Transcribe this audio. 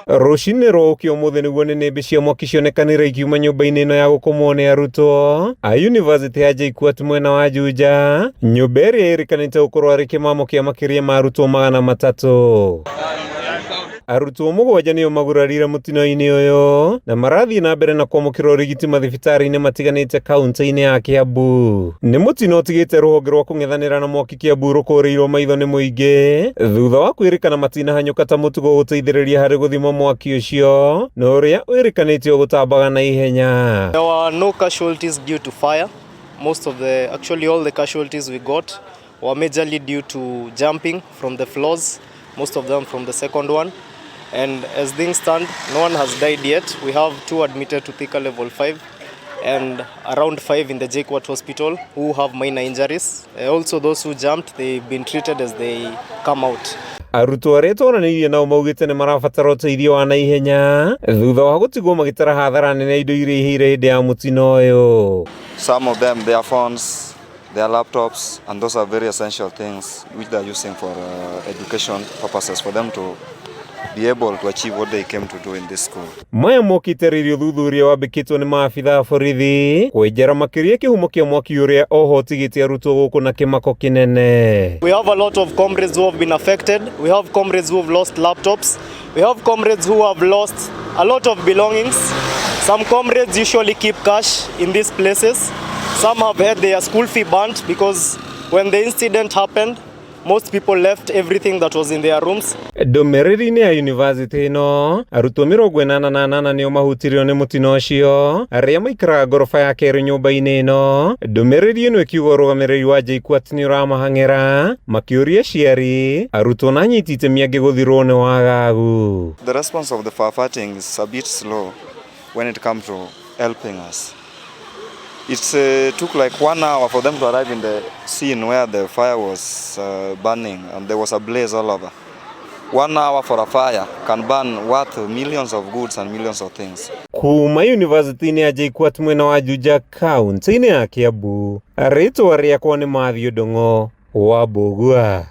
Rũcinĩ rwa ũkĩ ũmũthĩ nĩguo nĩnĩmbĩ cia mwaki cionekanire ikiuma nyũmba-inĩ ĩno ya gũkomwo nĩ arutwo a yunivasĩtĩ ya JKUAT mwena wa Juja, nyũmba ĩrĩa ĩrĩkanĩte gũkorwo arĩ kĩmamo kĩa makĩria ma arutwo 300. Arutwo 7 nĩo magurarire mũtino-inĩ ũyũ na marathiĩ na mbere na kwamũkĩra ũrigiti mathibitarĩ-inĩ matiganĩte kaunti-inĩ ya Kiambu. Nĩ mũtino ũtigĩte rũhonge rwa kũng'ethanĩra na mwaki Kiambu rũkũrĩirwo maitho nĩ mũingĩ thutha wa kwĩrĩkana matinahanyũka ta mũtugo gũteithĩrĩria harĩ gũthima mwaki ũcio na ũrĩa wĩrĩkanĩtio gũtambaga na ihenya. There were no casualties due to fire. Most of the, actually all the casualties we got were majorly due to jumping from the floors, most of them from the second one. And as things stand, no one has died yet. We have 2 admitted to Thika level 5 and around 5 in the JKUAT hospital who have minor injuries. Also those who jumped, they've been treated as they come out. Arutwo arĩa twaranĩirie nao maugĩte nĩ marabatara ũteithio wa naihenya thutha wa gũtigwo magĩtara hathara nene indo iria ihĩire hĩndĩ ya mũtino ũyũ. Some of them, their phones, their laptops, and those are very essential things which they are using for education purposes, for them to be able to achieve what they came to do in this school. Maya mokĩte rĩrĩa ũthuthuria wambĩkĩtwo nĩ maabitha a borithi kwenjera makĩria kĩhumo kĩa mwaki ũrĩa oho ũtigĩte arutwo gũkũ na kĩmako kĩnene. We have a lot of comrades who have been affected. We have comrades who have lost laptops. We have comrades who have lost a lot of belongings. Some comrades usually keep cash in these places. Some have had their school fee burnt because when the incident happened, most people left everything that was in their rooms. Ndũmĩrĩri-inĩ ya yunivasĩtĩ ĩno, arutwo 88 nĩo mahutirio nĩ mũtino ũcio, arĩa maikaraga ngoroba ya kerĩ nyũmba-inĩ ĩno. Ndũmĩrĩri ĩno ĩkiuga ũrũgamĩrĩri wa JKUAT nĩ ũramahang'ĩra, makĩũria aciari, arutwo na anyiti itemi angĩ gũthirwo nĩ wagagu. The response of the firefighting is a bit slow when it comes to helping us. It took like 1 hour for them to arrive in the scene where the fire was burning, and there was a blaze all over. 1 hour for a fire can burn worth millions of goods and millions of things. Kuma yunivasĩtĩ-inĩ ya JKUAT mwena wa Juja kaunti-inĩ ya Kiambu, rĩtwa rĩakwa nĩ Matthew Ndung'u wa Mbũgua.